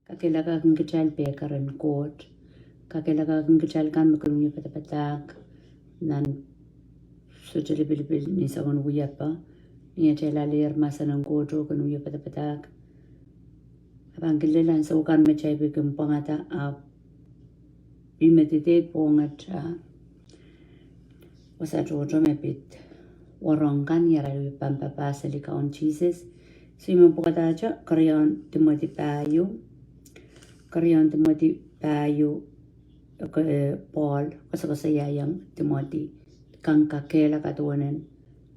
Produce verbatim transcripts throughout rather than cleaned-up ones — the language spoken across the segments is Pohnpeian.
Kakehlaka kin kitail pekeren Koht. Kakehlaka kin kitail kan me kin wie padapadahk nan sohte lipilipil ni soangen wiepe. Ni atail alehr mahsen en Koht oh kin wie padapadahk, a pahn kilel ansou kan me kitail pil kin pwangada, ahpw ih me dehdehde pwohnget, ah, wasa tohto me pid warohng kan, irail wie pahn papah seli Kaun Sises. So I men pwukadahte keriaun Timoty pahieu, keriaun Timoty pahieu, eh, Pohl koasokoasoiaiong Timoty, kang kakehlaka duwen en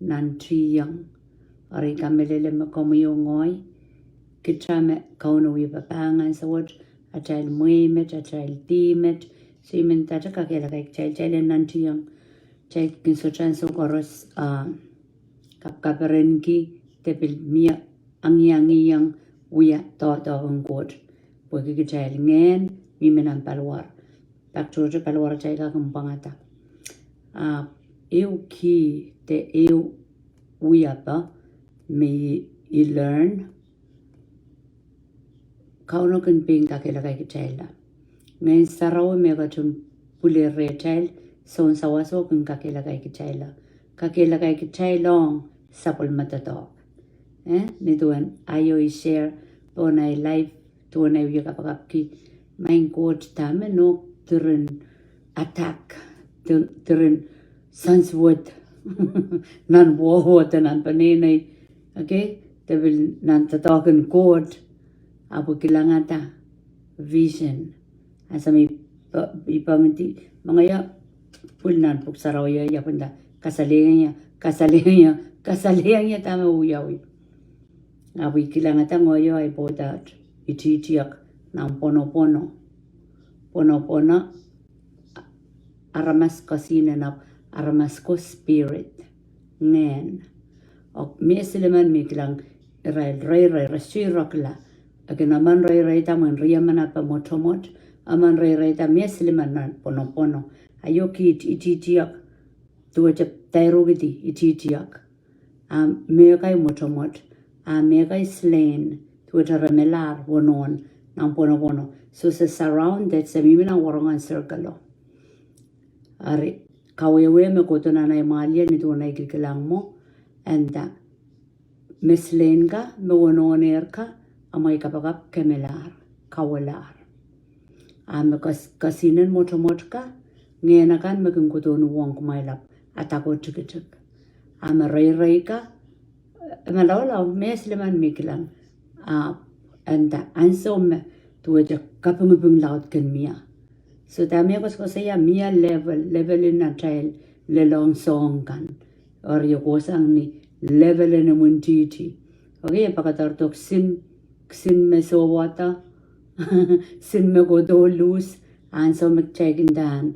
nantihong. Eri I kamehlele me komwi oh ngehi, kitail me Kauno wie papah nan ansou wet, atail mwehi met, atail dih met, so I men ndahte kakehlaka kitail, kitail en nantihong. Kitail kin sohte ansou koaros, ah, kapkaperenki de pil mie angiangihong wia doadoahk en Koht. Pwehki kitail ngehn, mihmi nan paliwar. Pak tohto paliwar kitail kak kin pwangada. Ah, ehu kih de ehu wiepe me I learn, Kauno kin pein kakehlaka kitailla. Ngehn Sarawi me ketin pwulehr rehtail, Sounsawaso kin kakehlaka kitailla. Kakehlaka kitail ong sapwellime doadoahk. Eh, ni duwen ahi I share pohn ahi live, duwen ahi wie kapakapki, Maing Koht, dahme nohk diren attack, di-, diren soansuwed nan wowo de nan peneinei, okay, de pil nan doadoahk en Koht, ahpw kilangada vision. Ansou me I pw-, I pwongihdi, mengei pwil nan Pwuhk Sarawi, I pwinda, kasalehiong ie, kasalehiong ie, kasalehiong ie dahme wiawi. Ahpw I kilangada ngehi ahi pwoud itihtiok nan pwonopwono. Pwonopwono, aramas kesihnen, ahpw aramas ko spirit, ngehn. Oh mie silimen me I kilang irail reirei, re sohte rekla. Ekei, emen reireida mwein riemen ape mwotomwot, emen reireida mie silimen nan pwonopwono. Aio kih itihtiok, duwehte dairohkidi itihtiok. A mehkei mwotomwot, a mehkei slain, duwehte re melahr wonohn nan pwonopwono. So se surrounded, se mihmi nan warohng en circle o. Eri, kawehwe me kohdo nan ahi mwahliel ni duwen ahi kilkilang mwo, e nda, me slain ka, me wonohnehr ka, amwail kapakap kemelahr, kawelahr. A me kes-, kesihnen mwotomwot ka, ngehn akan me kin kohdo uhwong kumwail ahpw adako tikitik. A me reirei ka, e malaulau, mie silimen me I kilang, a, e nda ansou me duwehte kapingiping laud kin mie. So dahme koasokoasoia, mie level, level en atail lelohng soahng kan. Eri e kohsang ni level en imwintihti. Okay, e pakadoardo kisin, kisin me sohwada, kisin me kohdo luhs, ansou me kitail kin ndahng,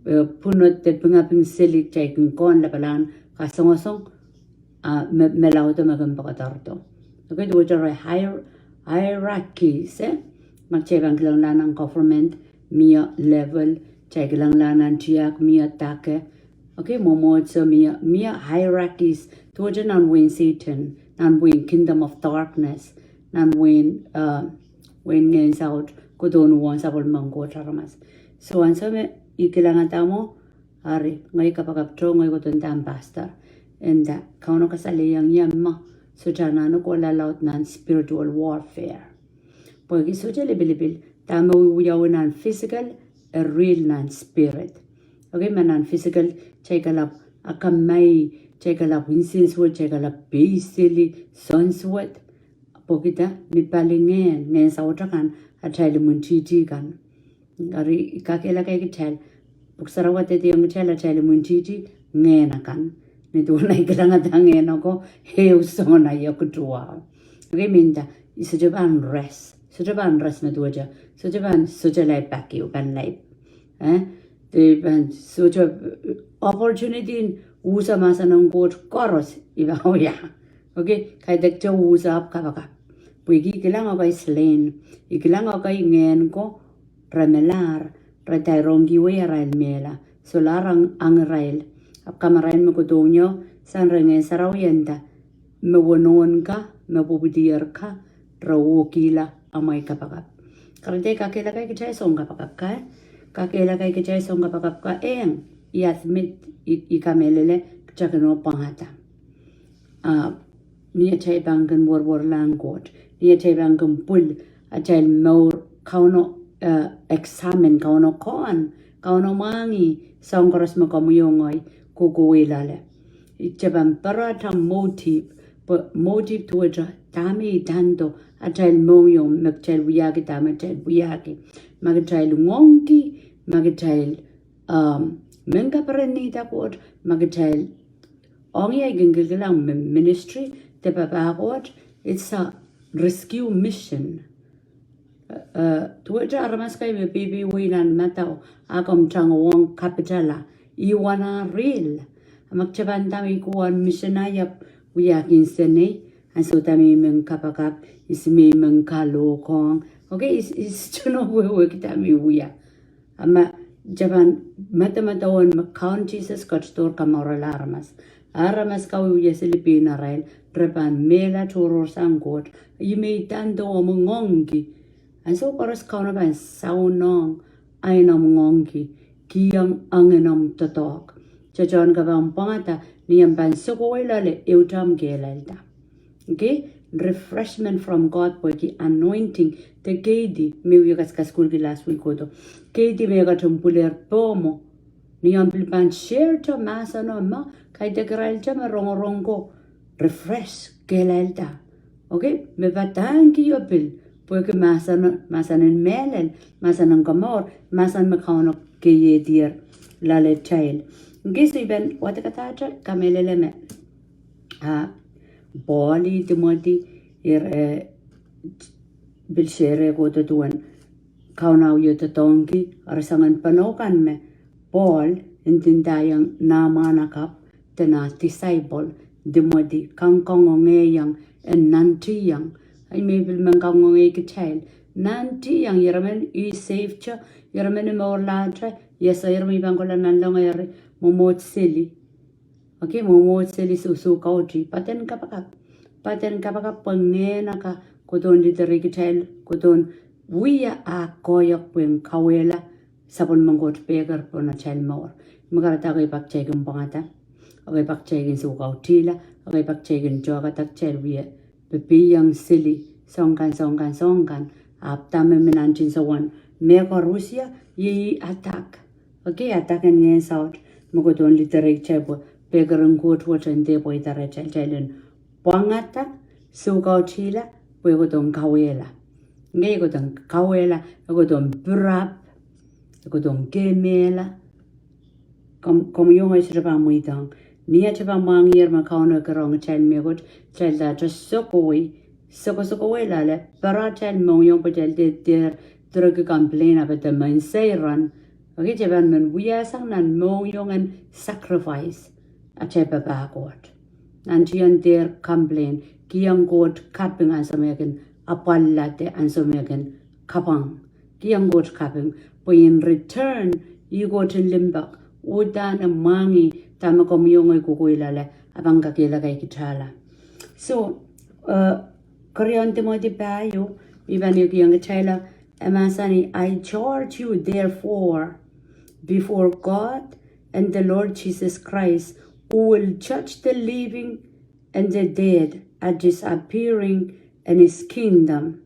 eh, pwunod de pingiping seli, kitail kin kohn lapalahn kasongosong, a, me, me laudo me kin pakadoardo. Okay, duwehte irail hier-, hierarchies, eh? Ma kitail pahn kilanglahng nan government, mie level, kitail kilanglahng nan tiahk, mie dake. Okay, mwomwohdiso mie, mie hierarchies, duwehte nan wehin Sehdan, nan wehin kingdom of darkness, nan wehin, uh, wehin ngehn saut, kohdo uhwong sapwellimen Koht aramas. So ansou me I kilangada mwo, eri, ngehi kapakap toh, ngehi kohdo ndahng pastor, e nda, Kauno kasalehiong ie ma, sohte anahne kohla laud nan spiritual warfare. Pwehki sohte lipilipil, dahme wiawi nan physical, e real nan spirit. Okay, ma nan physical, kitail kalap akamai, kitail kalap nsensuwed, kitail kalap peiseli, soansuwed. Pwehki dah, ni pali ngehn, ngehn saut akan, atail imwintihti kan. Eri I kakehlaka kitail, Pwuhk Sarawi kadehdehiong kitail atail imwintihti ngehn akan. Ni duwen ahi kilangada ngehn ako, ehu soangen ahi kutuwahu. Okay, me nda, I sohte pahn res. Sohte pahn res me duwehte, sohte pahn, sohte lai pak ehu pahn lai. Eh? De pahn sohte, eh, opportunity en usa mahsen en Koht koaros I pahn wia. Okay, kaidehkte usa ahpw kapakap. Pwehki I kilang ekei slain. I kilang ekei ngehn ko, re melahr, re dairohngkihwei arail mehla. Solahr ang, ang irail. Ahpw kamarain me kohdo uhwong, sang rehn Ngehn Sarawi e nda, me wonohn ka, me pwupwidier ka, re ohkihla amwail kapakap. Kahrehda e kakehlakai kitail soun kapakap ka, kakehlakai kitail soun kapakap ka, eng, I admit, I, I kamehlele, kitail kin oh pwangada. Ah, ni atail pahn kin werwerlahng Koht, ni atail pahn kin pwil atail mour, Kauno, eh, examine, Kauno kohn, Kauno mwahngih soahng koaros me komwi oh ngehi kohkohwei loale. Ih, kitail pahn pwarada motive, pwe motive duwehte dahme I tandoh, atail mohngiong me kitail wiahki dahme kitail wiahki. Ma kitail ngoangki, ma kitail, um, men kaperenda Koht, ma kitail ong ie kin kilkilang me ministry de papah Koht, it's a rescue mission. Eh, duwehte aramas kei me peipeiohng nan madau, a komw tangohng kapitala, I wana real. A ma kitail pahn dahme I kohwei misin a I ahpw wiahki nsenei, ansou dahme I men kapakap, I sohte men kalohkohng. Okay, I, I sohte wehwehki dahme I wia. A ma kitail pahn medemedewe me Kaun Sises ketidohr kamourala aramas. Aramas kawia sili pihn arail, re pahn mehla tohrohrsang Koht, ih me I tandoh omw ngoangki. Ansou koaros Kauno pahn soangen, ahi omw ngoangki, kihong ong omw doadoahk. Kitail tohn kak pahn pwangada, ni omw pahn sokowei loale, ehute omw kehlailda. Okay? Refreshment from God, pwehki anointing, de keidi, me I wie kaskasukuhlki last week kohdo. Keidi me ketin pwiler pwomwo. Ni omw pil pahn share-te mahseno ma, kaidehk irail te me rongorong ko, refresh, kehlailda. Okay? Me padahngki oh pil, pwehki mahseno, mahsenen mehlel, mahsenen komour, mahsen me Kauno keiehdier loaletail. Okay, so I pahn wadekadahte kamehlele me, ah, Pohl oh Timoty, ira, eh, pil share kohdo duwen Kauno wie doadoahngki, eri soangen pwonoukan me Pohl ndinda iang nah mwahnakapw, de nah disciple, Timoty, kangkangoange iang, en nantihong. Ahi me pil men kangoangei kitail. Nantihong, ira men I save-te, ira men I mourlahte, yes, ira me I pahn kohla nanleng eri, mwomwohd seli. Okay, mwomwohd seli, sohso kaudih. Paden kapakap. Paden kapakap pwe ngehn akan kohdohn literei kitail, kohdohn wia ah koahiek pwehn kauwehla sapwellimen Koht pehker pohn atail mour. Me kahrehda ekei pak kitail kin pwangada, ekei pak kitail kin soukautihla, ekei pak kitail kin tohkada kitail wie pepehiong seli, soahng kan, soahng kan, soahng kan. Ahpw dahme mi nan tinsouwen mehkoaros, iei attack. Okay, attack en ngehn saut, me kohdohn literei kitail pwe pehkeren Koht wet en dehr pweida rehtail, kitail en pwangada, soukautihla, pwe e kohdohn kauwehla. Ngehi e kohdohn kauwehla, e kohdohn pirap, e kohdohn kemehla. Komw, komw iang sohte pahn mweidohng. Ni atail pahn mwahngiher me Kauno kerohng atail mehkot, kitail dahte sokowei, sokosokowei loale, pwarada atail mohngiong pwe kitail dehr, dehr, direki complain ahpw de men seiran. Okay, kitail pahn men wiasang nan mohngiong en sacrifice atail papah Koht. Nantihong dehr complain, kihong Koht kaping ansou me e kin apwalala de ansou me e kin kapwang. Kihong Koht kaping, pwe in return, ih Koht en limpoak, uhdahn e mwahngih dahme komwi oh ngehi kohkohla loale, a pahn kakehlaka kitail. So, eh, Kerieun Timoty pahieu, I pahn iang kitail, e mahsanih, I charge you therefore before God and the Lord Jesus Christ, who will judge the living and the dead at his appearing and his kingdom.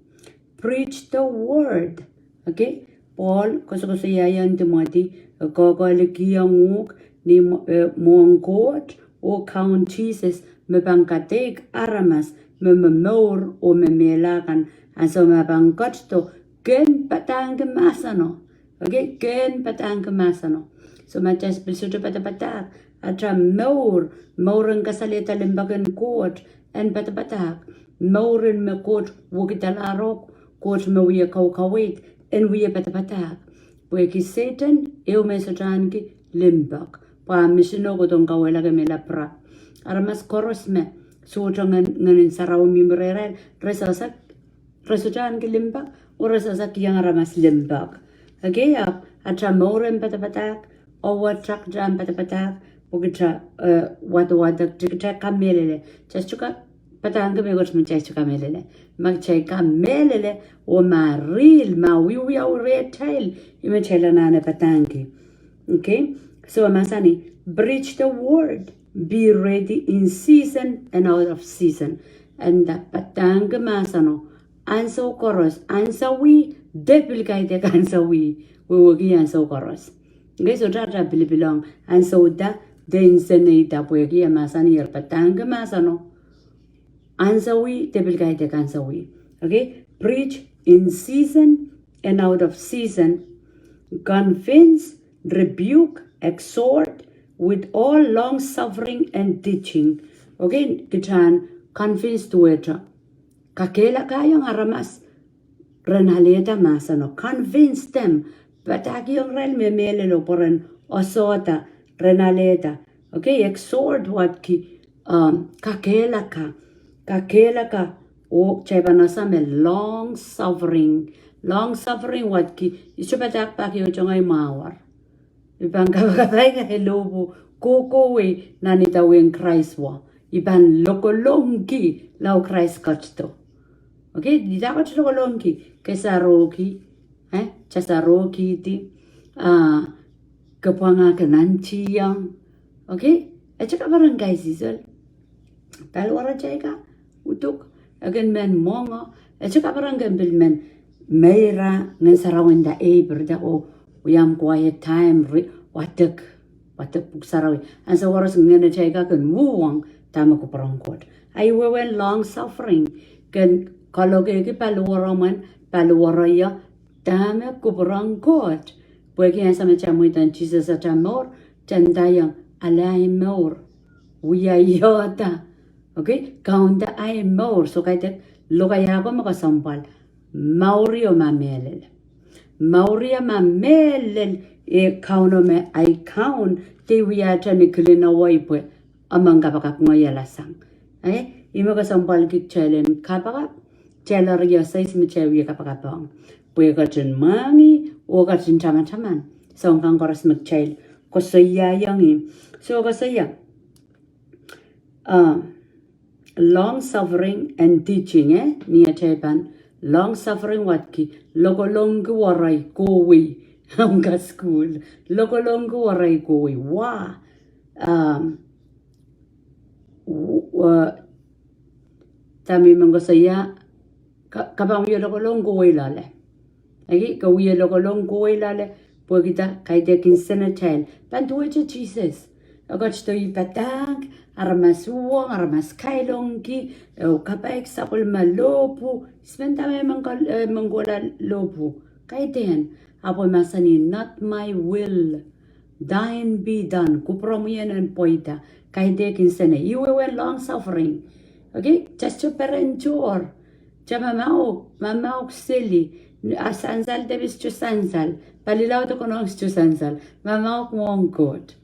Preach the word. Okay? Pohl koasokoasoiaiong Timoty, e kohkohlahng ong uhk ni mwo-, eh, mwohn Koht oh Kaun Sises me pahn kadeik aramas me momour oh me mehla kan, ansou me e pahn ketido, ken padahngki mahseno. Okay, ken padahngki mahseno. So ma kitail pil sohte padapadahk, atail mour, mour en kasalehda limpoak en Koht, en padapadahk. Mour en me Koht wekidala reh, Koht me wie kaukaweid, en wie padapadahk. Pwehki Sehdan, ehu me sohte ahneki limpoak. Pwe ah misino kohdohn kauwehla, kemehla, pirap. Aramas koaros me sohte Ngehn, Ngehn en Sarawi mi mwureirail, re sohte, re sohte ahneki limpoak, oh re sohte kihong aramas limpoak. Okay, ahpw atail mour en padapadahk, oh atail mour en padapadahk, pwe kitail, eh, wadawadek, kitail kamehlele. Just to ka-, padahngki mehkot me kitail sohte kamehlele. Ma kitail kamehlele, oh ma real, ma wiawi rehtail, ih me kitail anahne padahngki. Okay? So, mahsanih, preach the word, be ready in season and out of season. And padahngki mahseno, ansou koaros, ansouwi, de pil kaidehk ansouwi, wehwehki ansou koaros. Okay, so kitail pilipil ong ansou da, de insenei da pwehki e mahsanih, padahngki mahseno, ansouwi, de pil kaidehk ansouwi. Okay, preach in season and out of season, convince, rebuke, exhort with all long suffering and teaching. Okay, kitail convince duwehte kakehlakaiong aramas ren alehda mahseno. Convince them. Padahkihong irail me mehlelo pwe ren osohda, ren alehda. Okay, exhort wehwehki, um, kakehlaka. Kakehlaka, oh kitail pahn ese me long suffering. Long suffering wehwehki, I sohte padahk pak ieu tongai mwahuar. I pahn kapakapahi kahi lohpwu kohkohwei nan idawehn Krais wet. I pahn lokolongki lao Krais ketido. Okay, I dahkot lokolongki, kasarohki, eh, kasarohkihdi, ah, kapwangahki nan tiong. Okay, e sohte kapereng kaisihsol. Paliwaratail ka, uduk, e kin men mwongo, e sohte kapereng ken pil men meira, Ngehn Sarawi nda ei, pirida oh, we have quiet time, re-, wadek, wadek Pwuhk Sarawi. Ansou koaros ngehnatail ka kin uhwong dahme kupwuren Koht. Ahi wehwehn long suffering, ken kalokehki paliwaro men, paliwaro ia, dahme kupwuren Koht. Pwehki ansou me kitail mweidohng Sises atail mour, kitail ndaiong ale ahi mour. Wia iohda. Okay, kaunda ahi mour. So kaidehk lokaiahko me kesempwal. Mourio ma mehlel. Mourio ma mehlel, e Kauno me ahi Kaun, de wiahte ni kilin awei pwe e men kapakap ngehi alasang. Eh, ih me kesempwalki kitail en kapakap, kitail eri ia saiz me kitail wie kapakap ong. Pwe e ketin mwahngih, oh ketin tamataman soahng kan koaros me kitail koasoiaiong ih. So koasoia, ah, long suffering and teaching, eh? Ni atail pahn long suffering wehwehki, lokolongki warei kohwei, amw kasukuhl, lokolongki warei kohwei, wa, um, w-, uh, dahme I men koasoia, ka-, ke pahn wie lokolong kohwei loale. Eki, ke wie lokolong kohwei loale, pwehki da, kaidehk insenatail. Pahn duwehte Sises. E ketido ih padahk, aramas uhwong, aramas kailongki, e kapaik sapwellime lohpwu, I spend time e men kal-, e men kohla lohpwu. Kaidehn, ahpw e mahsanih, not my will, thine be done. Kupwuromwi en pweida, kaidehk insenei. Ih wehwehn long suffering. Okay, just to peren tohr. Kitail mamauk, mamauk seli, a sansal de pil sohte sansal, palilaud e konehng sohte sansal, mamauk mwohn Koht.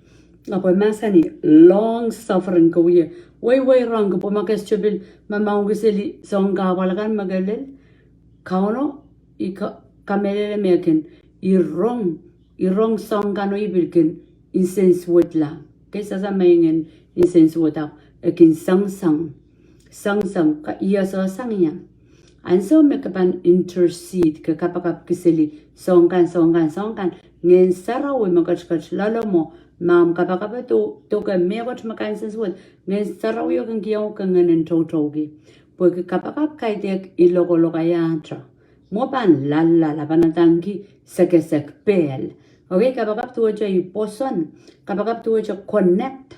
Ahpw e mahsanih, long suffering ke wie, weiweirongki pwe ma ke sohte pil mamauk seli soahng kahpwal akan me ke lel. Kauno, I ka-, kamehlele me kin, I rong, I rong soahng kan oh I pil kin insensuwedla. Ke sehse me I ngehn insensuwed ahpw, e kin soangsoang. Soangsoang, ka, I sohte soang ia. Ansou me ke pahn intercede, ke kapakapki seli soahng kan, soahng kan, soahng kan, Ngehn Sarawi me ketiket loalomw, ma omw kapakap do, doke mehkot me ke insensuwed, Ngehn Sarawi e kin kihong ke ngehn en toutouki. Pwehki kapakap kaidehk I lokolokaiahte. Mwo pahn lallal, a pahn adaneki sekesek, pehl. Okay, kapakap duwehte I pwoson, kapakap duwehte connect.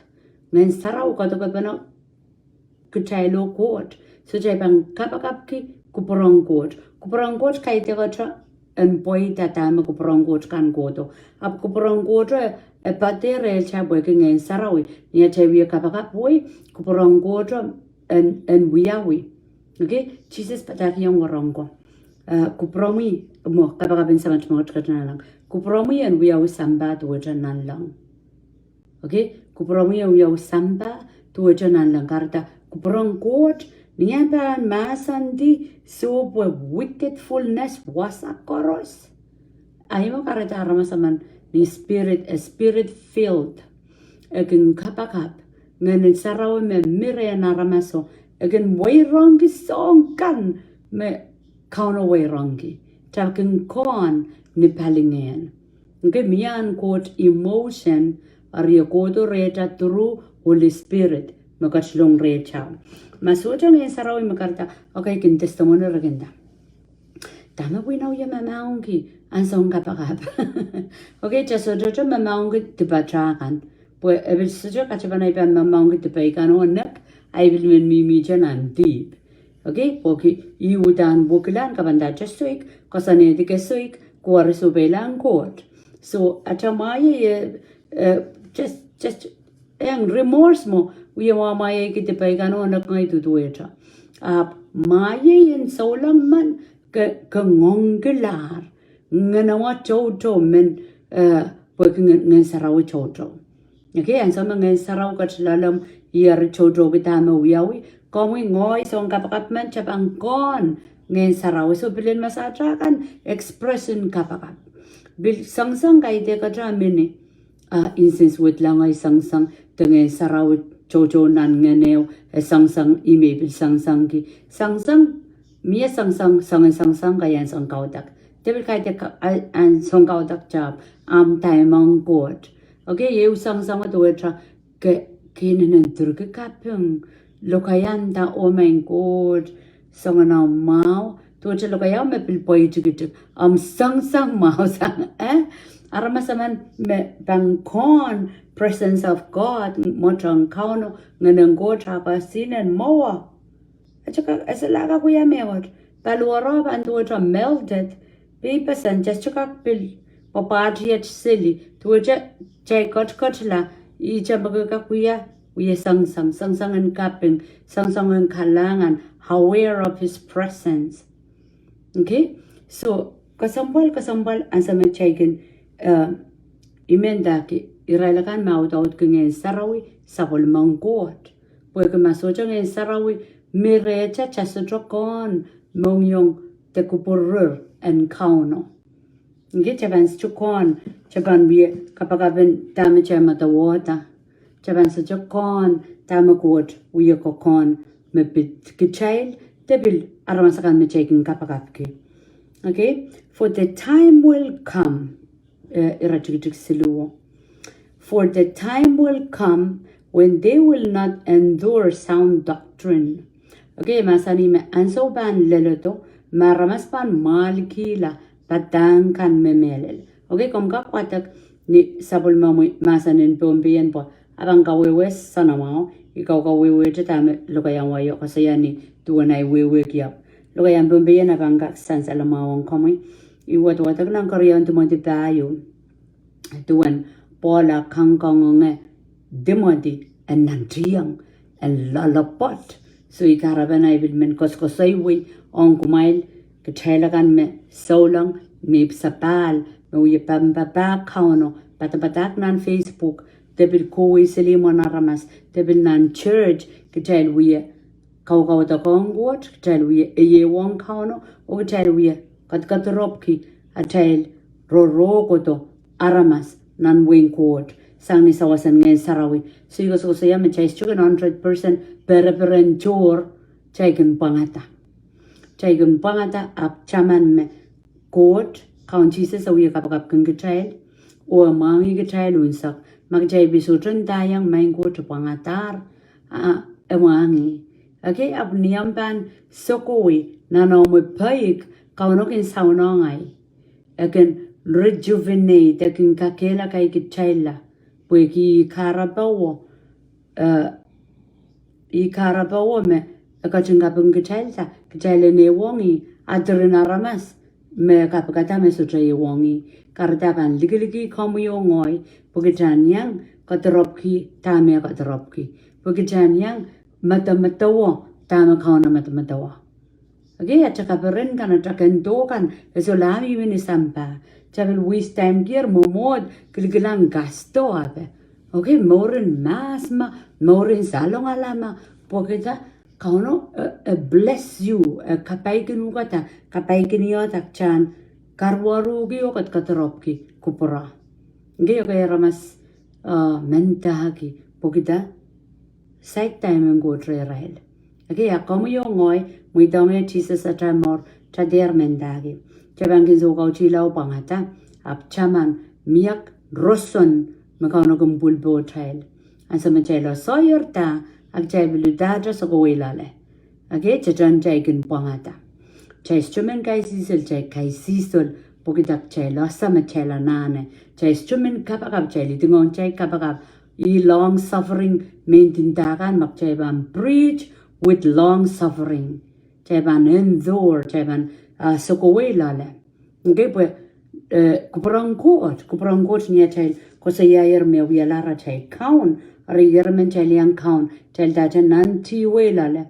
Ngehn Sarawi kadokepene kitail oh Koht. So kitail pahn kapakapki kupwuren Koht. Kupwuren Koht kaidehkte en pweida dahme kupwuren Koht kan kohdo. Ahpw kupwuren Koht e, e poadehre kitail pwehki Ngehn Sarawi. Ni atail wie kapakap wei, kupwuren Koht en, en wiawi. Okay? Sises padahkihong wahnpoaron ko. Eh, kupwuromwi, mwo, kapakap en Samat me ketiket nanleng. Kupwuromwi en wiawi sampah duwehte nanleng. Okay, kupwuromwi en wiawi sampah duwehte nanleng. Kahrehda kupwuren Koht, ni e pahn mahsanih, soh pwe wickedfulness, wasa koaros. Ahi mwo kahrehda aramas emen ni spirit, e spirit filled. E kin kapakap. Ngehn Sarawi me mi rehn aramaso, E kin weirongki soahng kan me Kauno weirongki. Kitail kin kohn ni palingehn. Okei, mie ahn Koht emotion, eri e kohdo rehtail through Holy Spirit me ketilong rehtail. Ma sohte Ngehn Sarawi me kahrehda, okei, kin testimony rehtail. Dahme pwihn ahi ie mamaongki ansou en kapakap. Okei, kitail sohte sohte mamaongki dipat kan. Pwe e pil sohte katapan ahi pahn mamaongki dipat kan oh nek, ahi pil men mihmihte nan dihp. Okei, pwehki ih uhdahn wekila en kapanda te soik, koasoanehdi ke soik, koaros oh peilang Koht. So, atail mwahiei, eh, eh, just, just, eng remorse mwo, wie mwamwaiehki dipat kan oh nek ngehi duduwehte. Ahpw mwahiei en souleng men ke, ke ngoangkilahr. Ngehn awa toutou men, eh, pwehki Ngehn, Ngehn Sarawi toutou. Okei, ansou me Ngehn Sarawi ket loalomw, ih eri toutouki dahme wiawi, komwi ngehi soun kapakap men kitail pahn kohn Ngehn Sarawi. So pil en masak kan expression kapakap. Pil sengiseng kaidehk kitail mini. Ah, instance wet lang ahi sengiseng, de Ngehn Sarawi toutou nan ngehn ehu, e sengiseng, ih me pil sengisengki. Sengiseng, mie sengiseng, soangen sengiseng, kaidehn soangen kaudok. De pil kaidehk ka-, a-, ahn soangen kaudok kitail, ahmw time ong Koht. Okei, ehu sengiseng duwehte, ke, ke inenen dirki kaping, lokaiahda, oh my God, soangen ahmw mwahu, duwehte lokaiahu me pil pweitiktik, ahmw sengiseng mwahu sang, eh? Aramas emen me pahn kohn presence of God, mwohn Kauno, Ngehnen Koht, ahpw e sihnen mwowe. E sohte kak, e sohte kak wia mehkot. Paliwaro pahn duwehte melted. Pil pesen, e sohte kak pil pwapwahtiet seli. Duwehte kitail ketiketla, ihte me ke kak wia, wia sengiseng, sengiseng en kaping, sengiseng en kalahngan, aware of his presence. Okei? So, kesempwal, kesempwal, ansou me kitail kin, eh, I men ndahki, irail akan me audaudki Ngehn Sarawi, sapwellimen Koht. Pwehki ma sohte Ngehn Sarawi mi rehtail, kitail sohte kohn mohngiong de kupwurer en Kauno. Okei, kitail pahn sohte kohn, kitail pahn wie kapakapen dahme kitail medewehda. Kitail pahn sohte kohn dahme Koht wie kokohn me pid kitail, de pil aramas akan me kitail kin kapakapki. Okei, for the time will come, eh, iretikitik siluh. For the time will come when they will not endure sound doctrine. Okei, mahsanih me ansou pahn leledo, me aramas pahn mwahlikihla padahk kan me mehlel. Okei, komw kak wadek ni sapwellimomwi mahsen en Pohnpei en pwe, a pahn kawehwe soanamwahu, I kaukawehwehte dahme lokaiahn wai o koasoia ni duwen ahi wehwehki ahpw lokaiahn Pohnpei en a pahn kak sansal mwahu ong komwi. I wadewadek nan keriaun Timoty pahieu. Duwen Pohl a kangoange Timoty en nantihong, en loalopwoat. So I kahrepen ahi pil men koasokoasoiwei ong kumwail, kitail akan me souleng, me ipwsapahl, me wie pahn papah Kauno, padapadahk nan Facebook, de pil kohwei seli mwohn aramas, de pil nan church, kitail wie kaukaudokiong Koht, kitail wie ehuong Kauno, oh kitail wie kadkadirepwki atail rorohkodo aramas nan wehin Koht, sang ni sawas en Ngehn Sarawi. So I koasokoasoia me kitail sohte kin hundred percent pereperen tohr, kitail kin pwangada. Kitail kin pwangada ahpw taman me Koht, Kaun Sises e wie kapakapkin kitail, oh e mwahngih kitail unsek, ma kitail pil sohte ndaiong maing Koht pwangadahr, a, e mwahngih. Okei, ahpw ni omw pahn sokowei, nan omw peik, Kauno kin saunohng ahi. E kin rejuvenate, e kin kakehlaka kitailla, pwehki ih kahrepe wo, eh, ih kahrepe wo me e ketin kaping kitailda, kitail en ehuong ih, a diren aramas me kapikada me sohte ehuong ih. Kahrehda pahn likiliki komwi oh ngehi, pwe kitail en iang kadirepwki dahme kadirepwki. Pwe kitail en iang medemedewe dahme Kauno medemedewe. Okei, atail kaperen kan, atail kendo kan, e solahr mihmi ni sampah. Kitail pil waste time kier, mwomwohd kilikilang kasto ape. Okei, mouren mahs ma, mouren salongala ma, pwehkida, Kauno, eh, eh, bless you, eh, kapaikihukada, kapaikihda kitail en karuwaruki oh kadkadirepwki kupwura. Okei, okei, aramas, eh, mendahki, pwehkida, saik dahme Koht rehrail. Okay, a komwi oh ngehi, mweidohng ie Sises atail mour, kitail dehr mendahki. Kitail pahn kin soukautihla oh pwangada, ahpw taman, mie roson me Kauno kin pwilpokitail. Ansou me kitail sohte dah, a kitail pil udahte sokowei loale. Okay, kitail kin pwangada. Kitail sohte men kaisihsol, kitail kaisihsol, pwehki kitail ese me kitail anahne. Kitail sohte men kapakap, kitail idingohng kitail kapakap. Ih long suffering, me ndinda kan, ma kitail pahn preach with long suffering. Kitail pahn endure, kitail pahn, ah, sokowei loale. Okay, pwe, eh, kupwuren Koht, kupwuren Koht ni atail koasoiahier me wialahr atail kaun, eri emen atail iang kaun, kitail dahte nantihwei loale.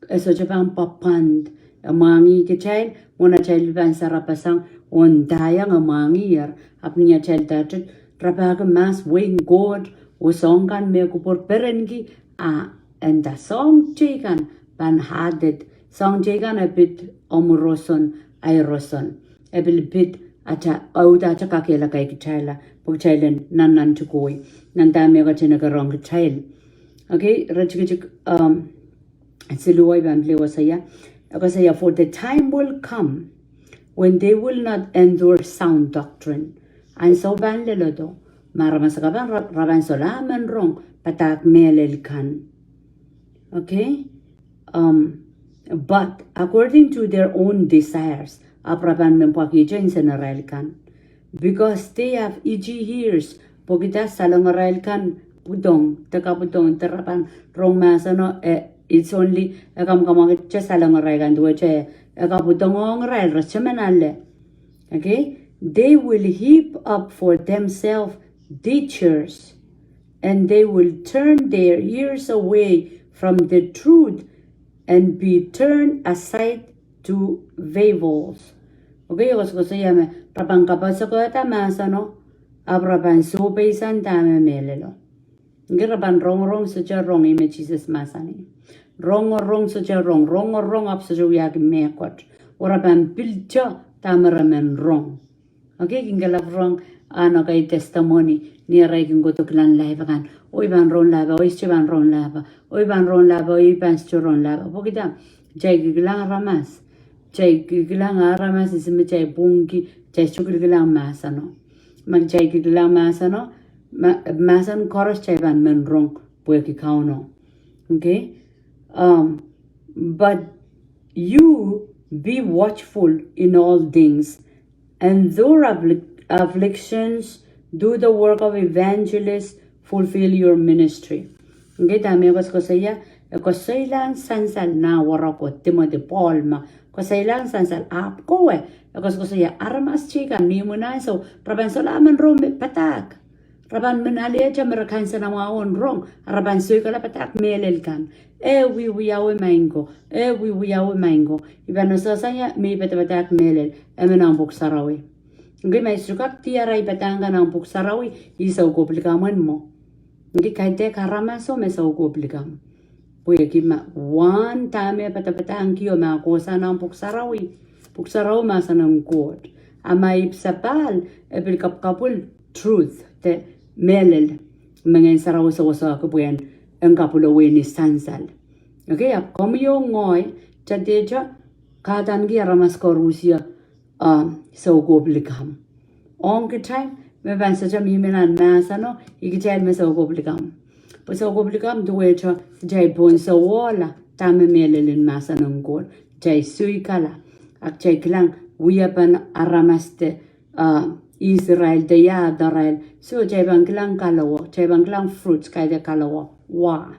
E sohte pahn pwapwand, e mwahngih kitail, mwohn atail pahn sarapasang, oh ndaiong e mwahngihier, ahpw ni atail dahte rapahki mahs wehin Koht, oh soahng kan me kupwur perenki, a, e nda soahng teikan pahn added, soahng teikan e pid omw roson, ahi roson. E pil pid ata, audaudla kakehlaka kitailla, pwe kitail en nannantikoi, nan dahme e ketin ekerong kitail. Okay, iretikitik, um, siluh wet pahn pil koasoia. E koasoia, for the time will come when they will not endure sound doctrine. Ansou pahn leledo, ma aramas akan pahn ra-, re pahn solahr men rong padahk mehlel kan. Okay? Um, but according to their own desires, ahpw re pahn men pwakihte nsenarail kan. Because they have itchy ears, pwehki salongarail kan pwudong, de kapwudong, de re pahn rong mahseno, eh, it's only, e kamwakamwakihte salongarail kan, duwehte e kapwudong ong irail, re sohte men ale. Okay? They will heap up for themselves teachers, and they will turn their ears away from the truth and be turned aside to fables. Okay, e koasokoasoia me re pahn kapasekehda mahseno, ahpw re pahn sohpeisang dahme mehlelo. Okay, re pahn rongorong sohte rong, ih me Sises mahsanih. Rongorong sohte rong, rongorong ahpw sohte wiahki mehkot. Oh re pahn pilda dahme re men rong. Okay, kin kalap rong, ah, nan kaidehn testimony, ni arail kin kohdo kilang live akan. Oh, I pahn rong live, oh, I sohte pahn rong live, oh, I pahn rong live, oh, I pahn sohte rong live. Pwehki dah, kitail kilkilang aramas. Kitail kilkilang aramas, ihs me kitail pwungki, kitail sohte kilkilang mahseno. Ma kitail kilkilang mahseno, ma-, mahsen koaros kitail pahn men rong, pwehki Kauno. Okay? Um, but you be watchful in all things, endure afflic-, afflictions, do the work of evangelist, fulfill your ministry. Okay, dahme e koasokoasoia, e koasoilahng sansal nan warako Timoty, Pohl me koasoilahng sansal, ahpw kowe, e koasokoasoia, aramas teikan ni imwin ansou, re pahn solahr men rong padahk. Re pahn men alehda me re kansenamwahu en rong, a re pahn soikala padahk mehlel kan. E wiwiawi maing ko, e wiwiawi maing ko. I pahn sehse ia me I padapadahk mehlel, e men nan Pwuhk Sarawi. Okay, ma I sohte kak diar ei padahk kan nan Pwuhk Sarawi, I soukohp likamw en mwo. Okay, kaidehk aramaso me soukohp likamw. Pwehki ma wahn dahme padapadahngkio ma kohsang nan Pwuhk Sarawi. Pwuhk Sarawi mahsen en Koht. A ma ipwsapahl, e pil kapwkapwil truth, de mehlel, me Ngehn Sarawi sewesehki pwe en kapwulowehni sansal. Okay, ahpw komwi oh ngehi, kitail dehr kahdaneki aramas koarusie, ah, soukohp likamw. Ong kitail me pahn sohte mihmi nan mahseno, ih kitail me soukohp likamw. Pwe soukohp likamw duwehte kitail pohn sowohla dahme mehlel en mahsen en Koht. Kitail soikala, a kitail kilang wiepen aramas de, ah, Israel de iahd arail. So kitail pahn kilang kalowo, kitail pahn kilang fruits, kaidehk kalowo, wah.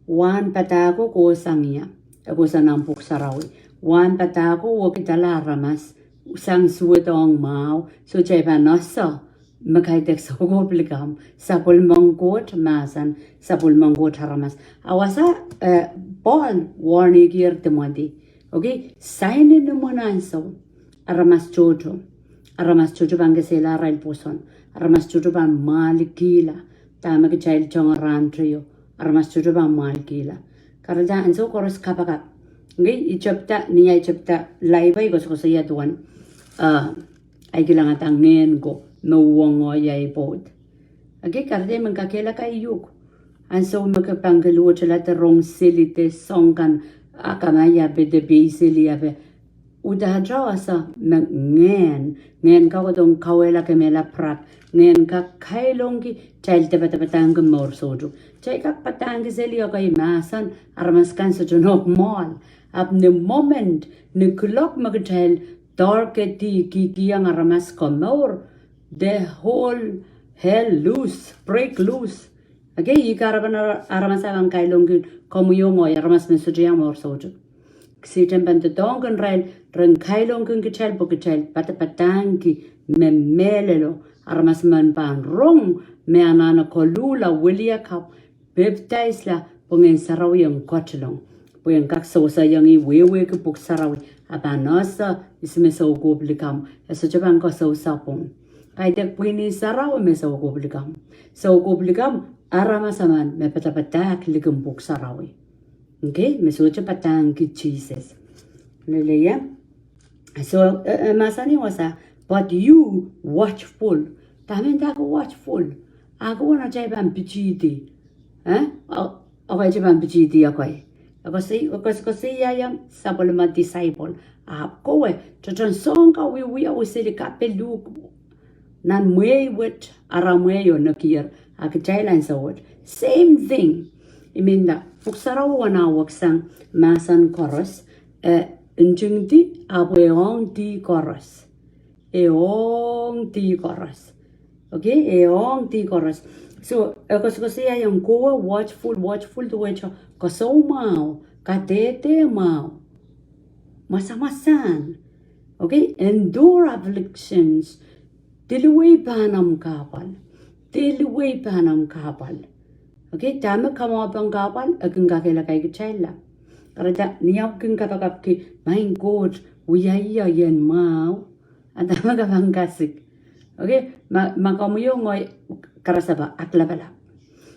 Wahn padahko kohsang ia, e kohsang nan Pwuhk Sarawi. Wahn padahko wekidala aramas sang suwedohng mwahu, sohte pahn ese me kaidehk soukohp likamw, sapwellimen Koht mahsen, sapwellimen Koht aramas. A wasa, eh, Pohl warningkier Timoty. Okay, sain en imwin ansou. Aramas tohto. Aramas tohto pahn kesehla arail pwoson. Aramas tohto pahn mwalikihla dahme kitail tonge rahn teio. Aramas tohto pahn mwalikihla. Kahrehda ansou koaros kapakap. Okay, I tepda, ni ahi tepda live, I koasokoasoia duwen, ah, ahi kilangada ngehn ko me uhwong oh iei pwoud. Okay, kahrehda I men kakehlaka uk. Ansou me ke pahn kin luwetala de rong seli de soang kan, a kamaia pe de pei seli ape. Udahte ese me ngehn, ngehn kakodohng kawehla kemehla pwurap, ngehn kak kailongki kitail de padapadahngki mour soutuk. Kitail kak padahngki seli ekei mahsen, aramas kan sohte nohk mwoahl. Ahpw ni moment, ni kuloak me kitail doarkedi kihkihong aramas komour, the whole hell loose, break loose. Okay, ih kahrepen ar-, aramas a pahn kailongki komwi oh ngehi, aramas me sohte iang mour soutuk. Sehdan pahn doadoahngki irail, ren kailongki kitail pwe kitail padapadahngki me mehlelo, aramas men pahn rong me anahne koluhla wiliakapw, pepdaisla, pwe Ngehn Sarawi en ketilong. Pwe en kak seweseiong ih wehwehki pwuhk sarawi, a pahn ese ihs me soukohp likamw, e sohte pahn kesewese pwung. Kaidehk pwihn ih sarawi me soukohp likamw. Soukohp likamw, aramas emen me padapadahk likin pwuhk sarawi. Okay, me sohte padahngki Sises. Hallelujah. So, e, e mahsanih wasa, but you watchful. Dahme ndahki watchful? A ke wen atail pahn pitihdi. Eh? A, a ke atail pahn pitihdi, okay. A ke sei, a ke sei, a ke seiiaiong sapwellime disciple. Ahpw kowe, tohtohn soahng ka wiewia oh seli kapeluk nan mwehi wet, ara mwehi oh nekier, a kitail ansou wet. Same thing. I mean, the pwuhk sarawi wen ah weksang mahsen koaros, e ntingdi, ahpw e ong dih koaros. E ong dih koaros. Okay, e ong dih koaros. So, e koasoakoasoiaiong kowe watchful, watchful duwehte kasoumwahu, kadehde mwahu. Masamasahn. Okay, endure afflictions. Diliwei pahn omw kahpwal. Diliwei pahn omw kahpwal. Okay, dahme kamwahupen kahpwal, e kin kakehlaka kitailla. Kahrehda, ni ahpw kin kapakapki, Maing Koht, wiahiong ien mwahu. A dahme ke pahn kasik? Okay, ma, ma komwi oh ngehi karasepe aklapalap.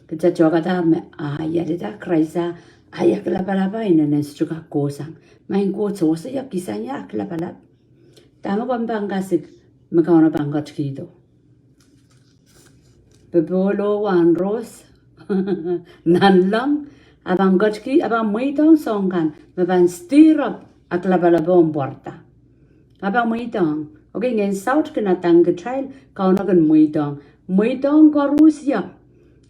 Kitail tohkada me, ah, ia lida Krais ah, ah, ia aklapalap a inenen sohte kak kohsang. Maing Koht, sewese ia kihsang ia aklapalap. Dahme komw pahn kasik, me Kauno pahn ketikihdo. Popohl oh wahnrohs, nanleng, a pahn ketiki, a pahn mweidohng soahng kan, me pahn stir up aklapalap omw pwarada. A pahn mweidohng. Okay, Ngehn Saut kin adang kitail, Kauno kin mweidohng. Mweidohng koaros ia.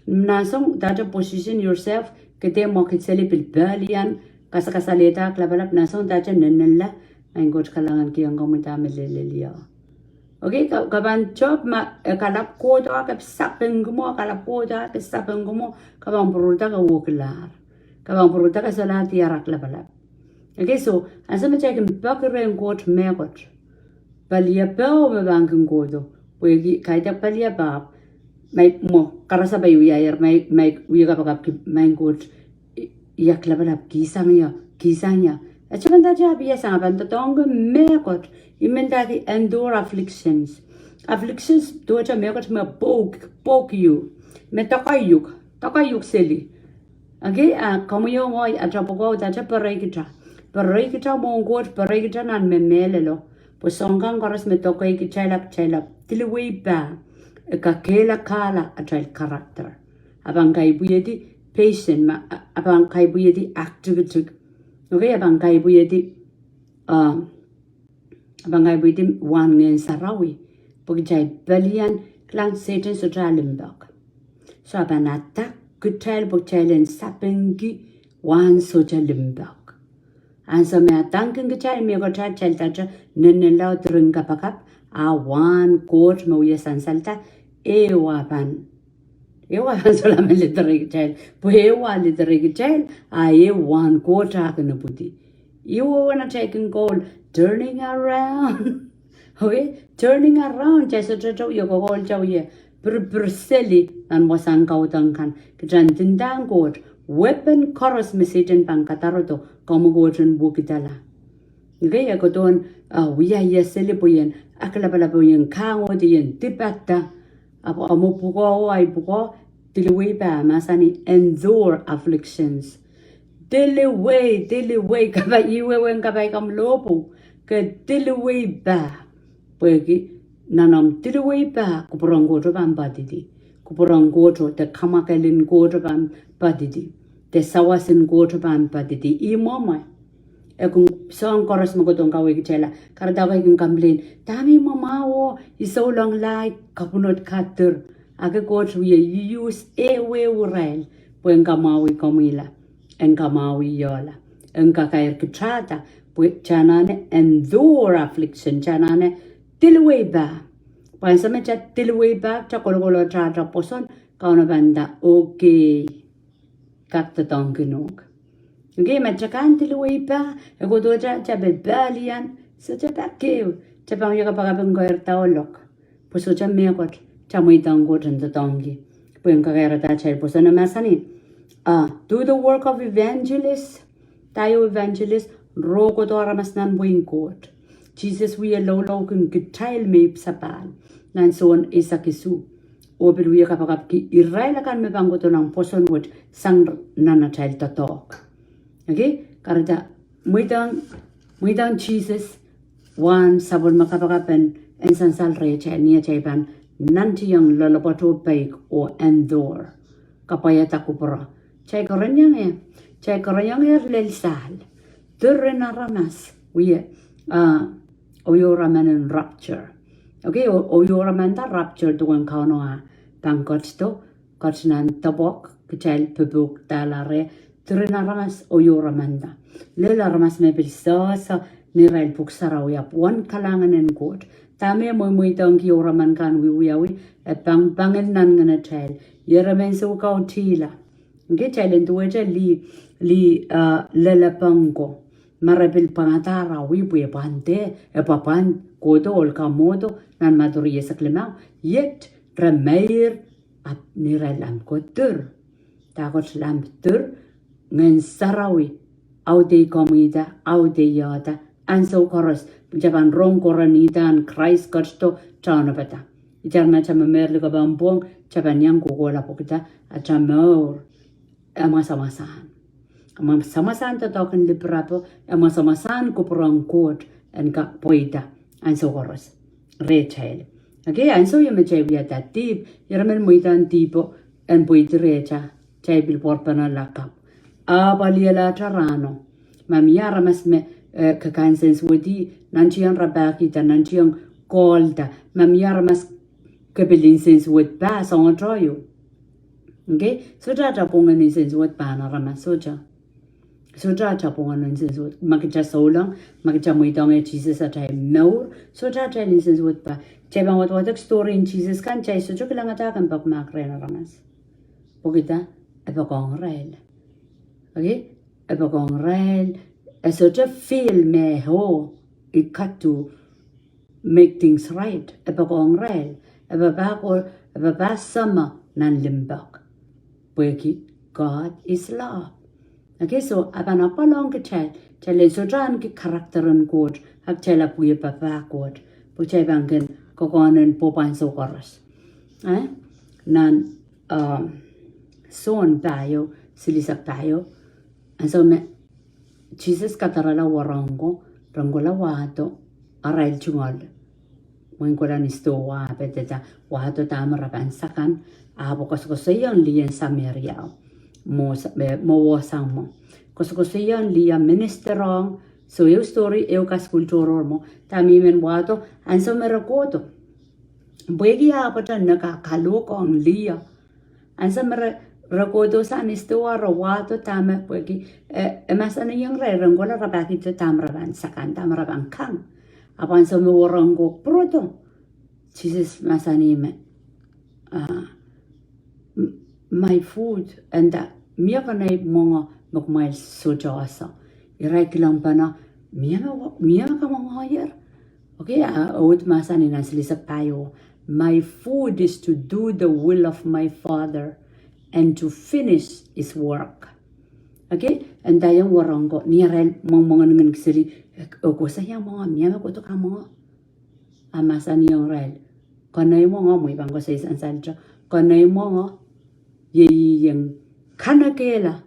Nan soahng dahte position yourself, ke dehr mwekid seli pil pelian, kasakasalehda aklapalap, nan soahng dahte nennenla, Maing Koht kalahngan kihong komwi dahme lelel ie. Okay, ke, ke pahn top ma, e kalap kohdo a ke sapengki mwo, kalap kohdo a ke sapengki mwo, ke pahn pwurehda ke wokilahr. Ke pahn pwurehda ke solahr diar aklapalap. Okay, so, ansou me kitail kin peki rehn Koht mehkot. Paliepeo me pahn kin kohdo. Pwehki kaidehk paliepeo, ma mwo, karasepe wiahier, ma, ma wie kapakapki Maing Koht, ia aklapalap kihsang ia, kihsang ia. E sohte pahn dahte ahpw ia sang, a pahn doadoahngki mehkot, I men dahki endure afflictions. Afflictions, duwehte mehkot me poke, poke you. Me dokedik, dokedik seli. Okay, a komwi oh ngehi atail pwukoa dahte pereikitail. Pereikitail mwohn Koht, pereikitail nan me mehlelo. Pwe soahng kan koaros me dokeikitailla, kitail ahpw diliwei pah, e kakehlakahla atail character. A pahn kaipwihedi patient, ma, a, a pahn kaipwihedi aktikitik. Okay, a pahn kaipwihedi, um, a pahn kaipwihedi wahn Ngehn Sarawi. Pwe kitail pelian, kilang Sehdan sohte limpoak. So a pahn adak kitail pwe kitail en sapengki wahn sohte limpoak. Ansou me adangkin kitail mehkot, kitail dahte nennenla oh diren kapakap, a wahn Koht me wie sansalda, ehu a pahn, ehu a pahn solahr men lederei kitail. Pwe ehu a lederei kitail, a ehu wahn Koht a kin ipwidi. Ehu wehwehn atail kin koul, turning around. Okay, turning around, kitail sohte wie kokoul, kitail wie pirpir seli nan wasahn kaudok kan. Kitail en ndindahng Koht, weapon koaros me Sehdan pahn kadarodo, komwi Koht en wekidala. Okay, e kohdohn, uh, wiahier seli pwe ien aklapalap, pwe ien kahngohdi, ien dipada. Ahpw, ahpw mwo pwukoa, ahi pwukoa, diliwei pah, mahsanih endure afflictions. Diliwei, diliwei, kapai, ih wehwehn kapai komw lohpwu, ke diliwei pah. Pwehki, nan omw diliwei pah, kupwuren Koht pahn poadidi. Kupwuren Koht, de kamwakelin Koht pahn poadidi. De sawas en Koht pahn poadidi. Ih mwomwe. E kin soang koaros me kohdohng kaweikitailla. Kahrehda ke kin complain, dahme ih mwomwe, oh, I souleng laih, kapwunod kadir. Ahki Koht wie use ehu ehu irail pwe en kamwahwih komwihla, en kamwahwih iola, en kakairkitahda, pwe kitail anahne endure affliction, kitail anahne diliweipah. Pwe ansou me kitail diliweipah, kitail kolokolohte atail pwoson, Kauno pahn nda, okay, kak doadoahngkin uhk. Okay, ma kitail kak diliweipah, e kohdohte kitail pil palian, sohte pak ehu, kitail pahn wia kapakap en keirda oh loak. Pwe sohte mehkot, kitail mweidohng Koht en doadoahngki. Pwe en kakairada atail pwoson. E mahsanih, ah, do the work of evangelist. Dahio evangelist? Rohkohdo aramas nan wehin Koht. Sises wie loulouki kitail me ipwsapahl nan Sohn eisek isuh, oh pil wie kapakapki irail akan me pahn kohdo nan pwoson wet sang nan atail doadoahk. Okay, kahrehda mweidohng, mweidohng Sises wahn sapwellime kapakap en sansal rehtail ni atail pahn nantihong loalopwoat oh peik oh endure, kapwaiada kupwuro. Kitail kereniong e, kitail kereniongehr lel sahl. Diren aramas wie, ah, oiouramenen rapture. Okay, o-, oiouramanda rapture duwen Kauno ah pahn ketido, ketido nan depwek, kitail pwupwukdahla reh. Diren aramas oiouramanda, lel aramas me pil sehse ni irail pwuhk sarawi ahpw wen kalahngan en Koht. Dahme mweimweidohngki ouraman kan wiewiawi, e pangpangil nan ngenatail. Ieremen soukautihla. Okay, kitail en duwehte lih, lih, ah, lelepeng ko. Ma re pil pwangadahr awi pwe e pahn dehr, e pahn kohdo ohl kamwohdo nan Madiu eisek limau. Yet re meir, ahpw ni irail lamp ko dir. Dahkot lamp dir? Ngehn Sarawi. Audehkomwihda, audehda ansou koaros. Kitail pahn rong koaros ni dah Krais ketido, kitail onopada. Itar ma kitail me meir likepen pwong, kitail pahn iang kohkohla pwehki dah? Atail mour e mwasamwasahn. E mwasamwasahn doadoahk en lipirapo, e mwasamwasahn kupwuren Koht en kak pweida ansou koaros rehtail. Okay, ansou ieu me kitail wiahda dihp, ieremen mweidohng dihpo en pweidi rehtail, kitail pil pwarpene lakapw. Ahpw alielahte rahno, ma mie aramas me, eh, ke kak nsensuwedih, nantihong rapahkihda, nantihong kohlda. Ma mie aramas ke pil nsensuwed pah, soangohte ieu. Okay, sohte atail pwungen nsensuwed pahn aramas, sohte. Sohte atail pwungen nsensuwed. Ma kitail souleng, ma kitail mweidohng Sises atail mour, sohte atail nsensuwed pah. Kitail pahn wadwadek story en Sises kan, kitail sohte kilangada kompoakepak rehn aramas. Pwehki dah? E poakohng irail. Okay, e poakohng irail. E sohte feel me, oh, I got to make things right. E poakohng irail. E papah ko-, e papah seme nan limpoak. Pwehki God is love. Okay, so e pahn apwal ong kitail, kitail en sohte ahneki character en Koht, ahpw kitail ahpw wie papah Koht. Pwe kitail pahn kin kokohn en pwopw ansou koaros. Eh? Nan, um, Sohn pahieu, silihsek pahieu, ansou me Sises kadarala wahnpoaron ko, ren kohla wahdo, arail tungoal. Mwein kohla ni sidohwa, pwe dahde wahdo dahme re pahn sakan, ahpw koasokoasoiong lih en Sameria, mwo sa-, eh, mwowe sang mwo. Koasokoasoiong lih, minister ong, so ehu story, ehu kasukuhl tohrohr mwo, dahme I men wahdo, ansou me re kohdo. Pwehki ahpwete ne kak kalohkohng lih. Ansou me re, re kohdo sang ni sidohwa, re wahdo dahme pwehki, eh, e mahsanihong irail ren kohla rapahkihdo dahme re pahn sakan, dahme re pahn kang. Ahpw ansou me wahnpoaron ko pwurodo, Sises mahsanih me, ah, m-, my food, e nda, mie kanahieng mwenge me kumwail sohte ese. Irail kilang pahn, mie me, mie me kamwengehier. Okay, ah, e uhd mahsanih nan silihsek pahieu, my food is to do the will of my Father and to finish his work. Okay, e ndaiong wahnpoaron ko, ni arail mwengmwenge ningen kiseli, e, e koasoia mwenge, mie me kohdo kamwenge. A mahsanihong irail, kanahieng mwenge, mwein pahn koasoia sansal te, kanahieng mwenge, iei I en kanekehla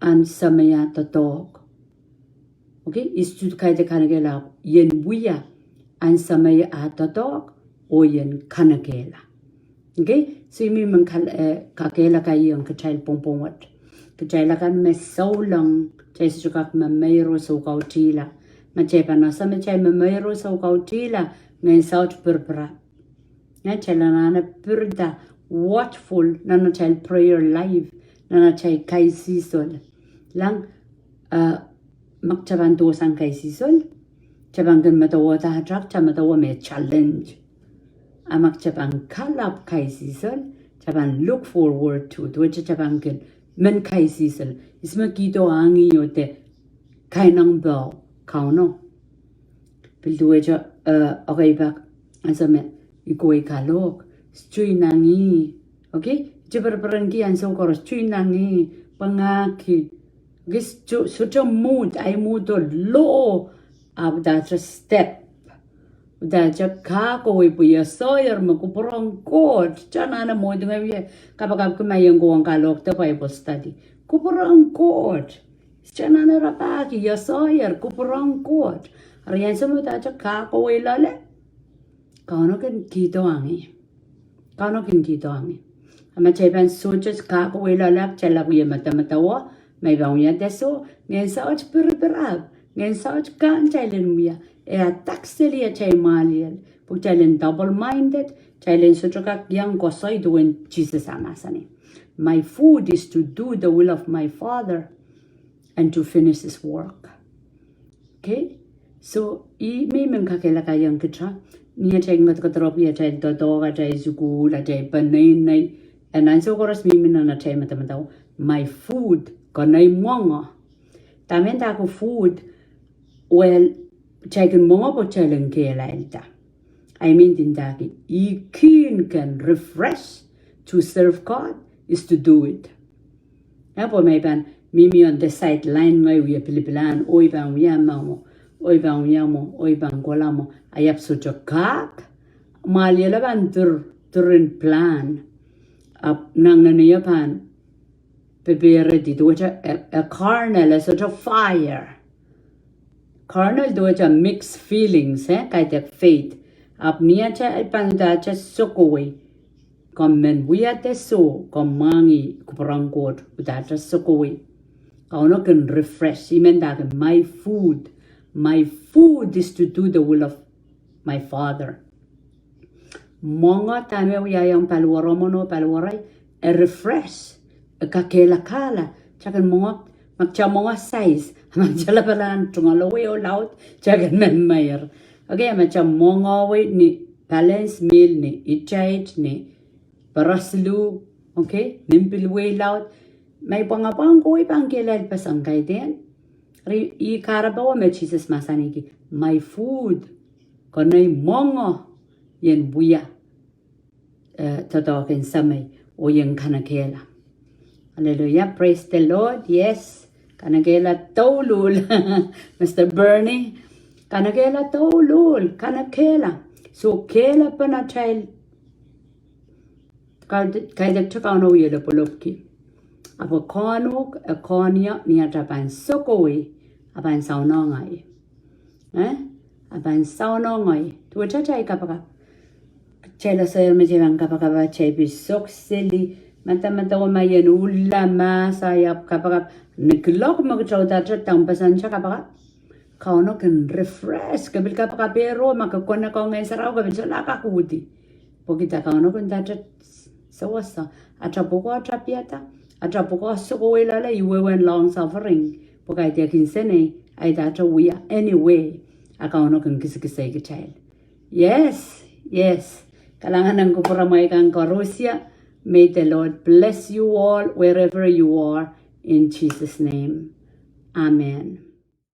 ahn Sahm ah doadoahk. Okay, I sohte kaidehn kanekehla, I en wia ahn Sahm ah doadoahk, oh I en kanekehla. Okay, so I mihmi men kal-, eh, kakehlakaiong kitail pwongpwong wet. Kitail akan me souleng, kitail sohte kak memeir oh soukautihla. Ma kitail pahn ese me kitail memeir oh soukautihla, ngehn saut pirpirap. Nge kitail anahne pirida watchful nan atail prayer life, nan atail kaisihsol. Lang, eh, ma kitail pahn dohsang kaisihsol, kitail pahn kin medewe dahte kitail medewe me challenge. A ma kitail pahn kalapw kaisihsol, kitail pahn look forward to, duwehte kitail pahn kin men kaisihsol. Ihs me kihdo angin oh de kaineng pwukoa Kauno. Pil duwehte, eh, okay pak, ansou me I kohwei kalohk, sohte inangih. Okay? Kitail perperenki ansou koaros, sohte inangih, pwangahki. Okay, sohte, sohte mwohd, ahi mwohdo loh, ahpw dahte step. Dahte kak kohwei pwe I esehier me kupwur en Koht. Kitail anahne mwohd nge wie kapakapki ma I en kohwong kalohk de Bible study. Kupwur en Koht. Kitail anahne rapahki, I esehier kupwur en Koht. Eri ansou me dahte kak kohwei loale, Kauno kin kihdo angin. Kauno kin kihdo angin. A ma kitail pahn sohte kak kohwei loale, kitail ahpw wie medemedewe me I pahn wia de soh, ngehn saut pirpirap, ngehn saut kan kitail en wia, e attack seli atail mwahliel, pwe kitail en double-minded, kitail en sohte kak iang koasoi duwen Sises ah mahsanih, My food is to do the will of my Father and to finish his work. Okay? So, I mihmi men kakehlakaiong kitail, ni atail kin kadarodoropwe atail doadoahk, atail sukuhl, atail peneinei, a ansou koaros mihmi nan atail medemedewe, my food, konei mwenge. Dahme ndahki food, well, kitail kin mwenge pwe kitail en kehlailda. I mean, ndahki, I kin ken refresh to serve God is to do it. Eri pwe ma I pahn mihmi on the sideline ngehi wie pilipilahn, oh I pahn wia mwo, oh I pahn wia mwo, oh I pahn kohla mwo, I ahpw sohte kak, mwahliel pahn dir, diren plan, ahpw nangeneio pahn pepeiredi, duwehte, eh, eh, carnal, eh, sohte fire. Carnal duwehte mixed feelings, eh, kaidehk faith. Ahpw ni atail pahn uhdahte sokowei, komw men wia de soh, komw mwahngih kupwur en Koht, uhdahte sokowei. Kauno kin refresh, I men ndahki, my food, my food is to do the will of my Father. Mwenge dahme wiahiong paliweromw oh paliwerei, e refresh, e kakehlakahla, kitail kin mwenge, ma kitail mwenge sais, ma kitail lapalahn tungoal wei oh laud, kitail kin memeir. Okay, ma kitail mwenge wei ni balance meal, ni itaid, ni peresiluh, okay, ni pil wei laud, ma I pwangapwang kohwei pahn kehlail peseng kaidehn. Eri I kahrepe me Sises mahsanihki, my food, konei mwenge, I en wia, eh, doadoahk en Semei, oh I en kanekehla. Hallelujah, praise the Lord, yes. Kanekehla douluhl. Mister Bernie, kanekehla douluhl, kanekehla. So, kehlapen atail kaidehkte Kauno wie lopwolopki. Ahpw e konohk, e konio, ni atail pahn sokowei, a pahn saunohng ie. Eh? A pahn saunohng ie. Duwehte kitail kapakap. Kitail esehier me kitail pahn kapakap, kitail pil sok seli, medemedewe ma I en uhla mahs, I ahpw kapakap. Ni kilok me kitail uhdahte doadoahk en Semei kapakap, Kauno kin refresh, ke pil kapakap ero, ma ke connect ong Ngehn Sarawi ke pil solahr kak uhdi. Pwehki dah? Kauno kin uhdahte sewese, atail pwukoa tapiada, atail pwukoa sokowei loale, I wehwehn long suffering. Pwe kaidehk insenei, I uhdahte wia anyway, a Kauno kin kisikisei kitail. Yes, yes. Kalahngan en kupwuramwail kan koaros. May the Lord bless you all wherever you are in Jesus' name. Amen.